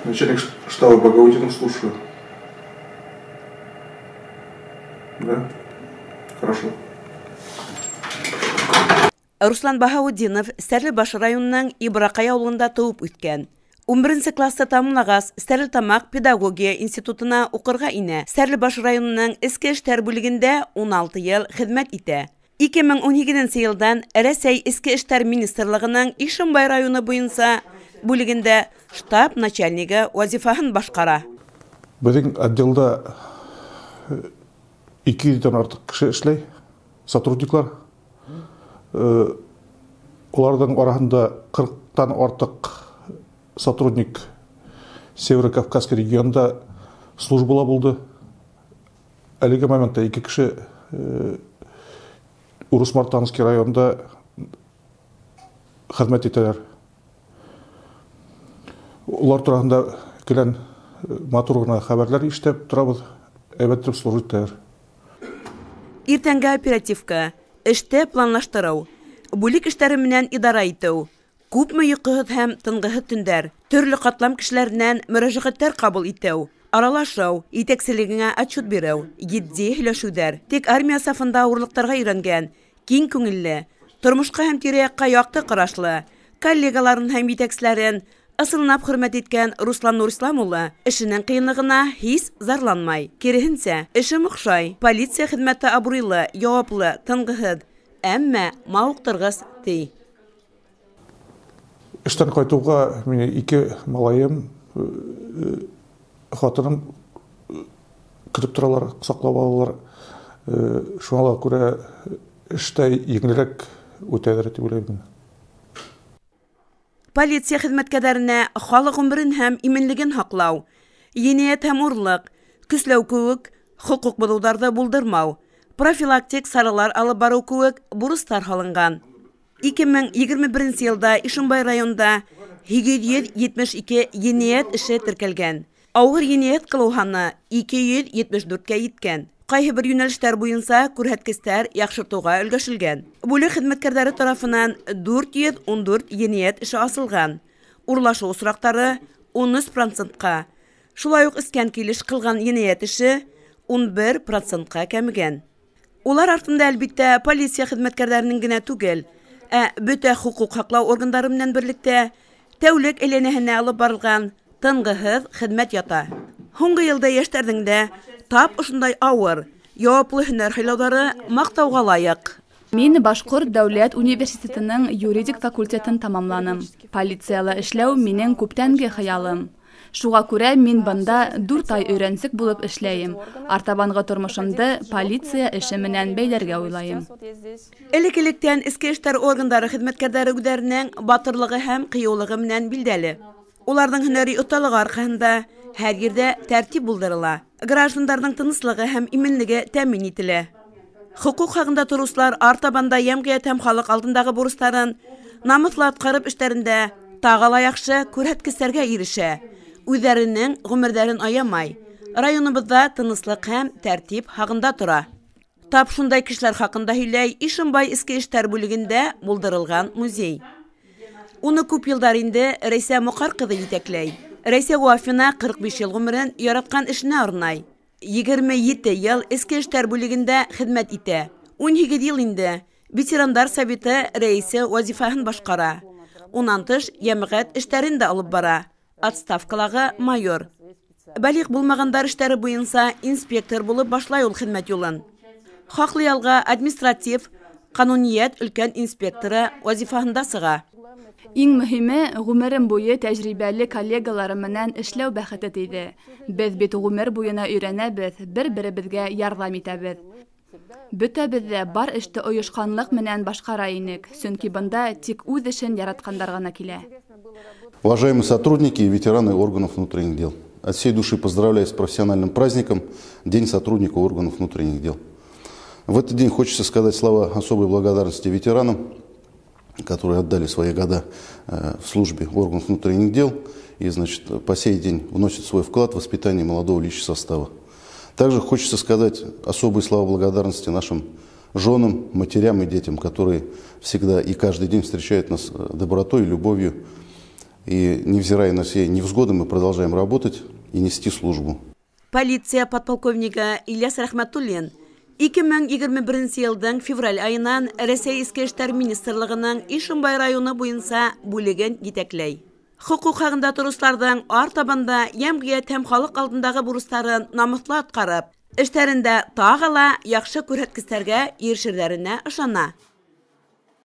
Начальник штаба Багаутдинов, слушаю. Да? Хорошо. Руслан Баһаутдинов Стәрлебаш районының Ибракай ауылында тыуып үҫкән. 11 класста тамамлағас, Стәрлетамаҡ педагогия институтына уҡырға инә. Стәрлебаш районының эске эштәр бүлегендә 16 йыл хеҙмәт итә. 2018 йылдан Рәсәй Эске эштәр министрлығының Ишембай районы буйынса бүлегендә штаб начальнигы вазифаһын башҡара. Беҙҙең отделда 200-дән артыҡ кеше эшләй, сотрудниклар. Уларҙың араһында 40-тан артыҡ сотрудник Северо-Кавказский регионда службала булды. Әлеге моментта 2 кеше Урус-Мартанский районда хеҙмәт итәләр. Улар тураһында килгән матур ғына хәбәрләр ишетеп торабыҙ, әйбәт итеп служить итәләр. Иртәнге оперативка, эште планлаштырыу, бүлек эштәре менән идара итеү, күпме йоҡоһоҙ һәм тынғыһыҙ төндәр, төрлө ҡатлам кешеләренән мөрәжәғәттәр ҡабул итеү, аралашыу, етәкселегеңә отчет биреү, етди һөйләшеүҙәр. Тик армия сафында ауырлыҡтарға өйрәнгән, киң күңелле, тормошҡа һәм тирә-яҡҡа яҡты ҡарашлы, коллегаларын һәм етәкселәрен ысынлап хөрмәт иткән Руслан Нурислам улы эшенең ҡыйынлығына һис зарланмай. Киреһенсә, эшем оҡшай, полиция хеҙмәте абруйлы, яуаплы, тынғыһыҙ, әммә мауыҡтырғыс, ти. Эштән ҡайтыуға мине 2 малайым, хатыным көтөп торалар, ҡосаҡлап алалар. Шуңа ла күрә эштә еңелерәк үтәлер тип уйлайым. Полиция хеҙмәткәрҙәренә халыҡ ғүмерен һәм именлеген һаҡлау, енәйәт һәм урлыҡ, көсләү кеүек хоҡуҡ боҙоуҙарҙы булдырмау, профилактик саралар алып барыу кеүек бурыстар һалынған. 2021 йылда Ишембай районында 872 енәйәт эше теркәлгән. Ауыр енәйәт ҡылыу һаны 274-кә еткән. Ҡайһы бер йүнәлештәр буйынса күрһәткестәр яҡшыртыуға өлгәшелгән. Бүлек хеҙмәткәрҙәре тарафынан 414 енәйәт эше асылған. Урлашыу осраҡтары 13%-ҡа, шулай уҡ эскән килеш ҡылған енәйәт эше 11%-ҡа кәмегән. Улар артында әлбиттә полиция хеҙмәткәрҙәренең генә түгел, ә бөтә хоҡуҡ һаҡлау органдары менән берлектә тәүлек әйләнәһенә алып барылған тынғыһыҙ хеҙмәт ята. Һуңғы йылда йәштәрҙең дә тап ошондай ауыр, яуаплы һөнәр һайлауҙары маҡтауға лайыҡ. Мин Башҡорт дәүләт университетының юридик факультетын тамамланым. Полицияла эшләү минең күптәнге хыялым. Шуға күрә мин бында 4 ай өйрәнсек булып эшләйем. Артабанғы тормошомдо полиция эше менән бәйләргә уйлайым. Элек-электән эске эштәр органдары хеҙмәткәрҙәре үҙҙәренең батырлығы һәм ҡыйыулығы менән билдәле. Уларҙың һөнәри оҫталығы арҡаһында һәр ерҙә тәртип булдырыла. Граждандарҙың тыныслығы һәм именлеге тәьмин ителә. Хоҡуҡ хаҡында тороусылар артабанда йәмғиәт һәм халыҡ алдындағы бурыстарын намыҫлы атҡарып эштәрендә тағы ла яҡшы күрһәткестәргә ирешә. Үҙҙәренең ғүмерҙәрен аямай. Районыбыҙҙа тыныслыҡ һәм тәртип һағында тора. Тап шундай кешеләр хаҡында һөйләй Ишембай эске эштәр бүлегендә булдырылған музей. Уны күп йылдар инде Рәйсә Муҡар ҡыҙы етәкләй. Рәйсә Вафина 45 йыл ғүмерен яратҡан эшенә арнай. 27 йыл эске эштәр бүлегендә хеҙмәт итә. 18 йыл инде ветерандар советы рәйесе вазифаһын башҡара. Унан тыш йәмғиәт эштәрен дә алып бара. Отставкалағы майор. Балиғ булмағандар эштәре буйынса инспектор булып башлай ул хеҙмәт юлын. Хаҡлы ялға административ ҡануниәт өлкән инспекторы вазифаһында сыға. Иң мөһиме, ғүмерем буйы тәжрибәле коллегаларым менән эшләү бәхете тейҙе. Беҙ бит ғүмер буйына өйрәнәбеҙ, бер-беребеҙгә ярҙам итәбеҙ. Бөтәбеҙ ҙә бар эште ойошҡанлыҡ менән башҡара инек, сөнки бында тик үҙ эшен яратҡандар ғына килә. Уважаемые сотрудники и ветераны органов внутренних дел, от всей души поздравляю с профессиональным праздником День сотрудника органов внутренних дел. В этот день хочется сказать слова особой благодарности ветеранам, которые отдали свои года в службе органов внутренних дел и, по сей день вносят свой вклад в воспитание молодого личного состава. Также хочется сказать особые слова благодарности нашим женам, матерям и детям, которые всегда и каждый день встречают нас добротой и любовью. И невзирая на все невзгоды, мы продолжаем работать и нести службу. Полиция подполковнигы Ильяс Рәхмәтуллин 2021 йылдың февраль айынан Рәсәй Эске эштәр министрлығының Ишембай районы буйынса бүлеген етәкләй. Хокук хагында торыусыларҙың артабан да йәмғиәт һәм халыҡ алдындағы бурыстарын намыҫлы атҡарып, эштәрендә тағы ла яҡшы күрһәткестәргә ирешерҙәренә ышана.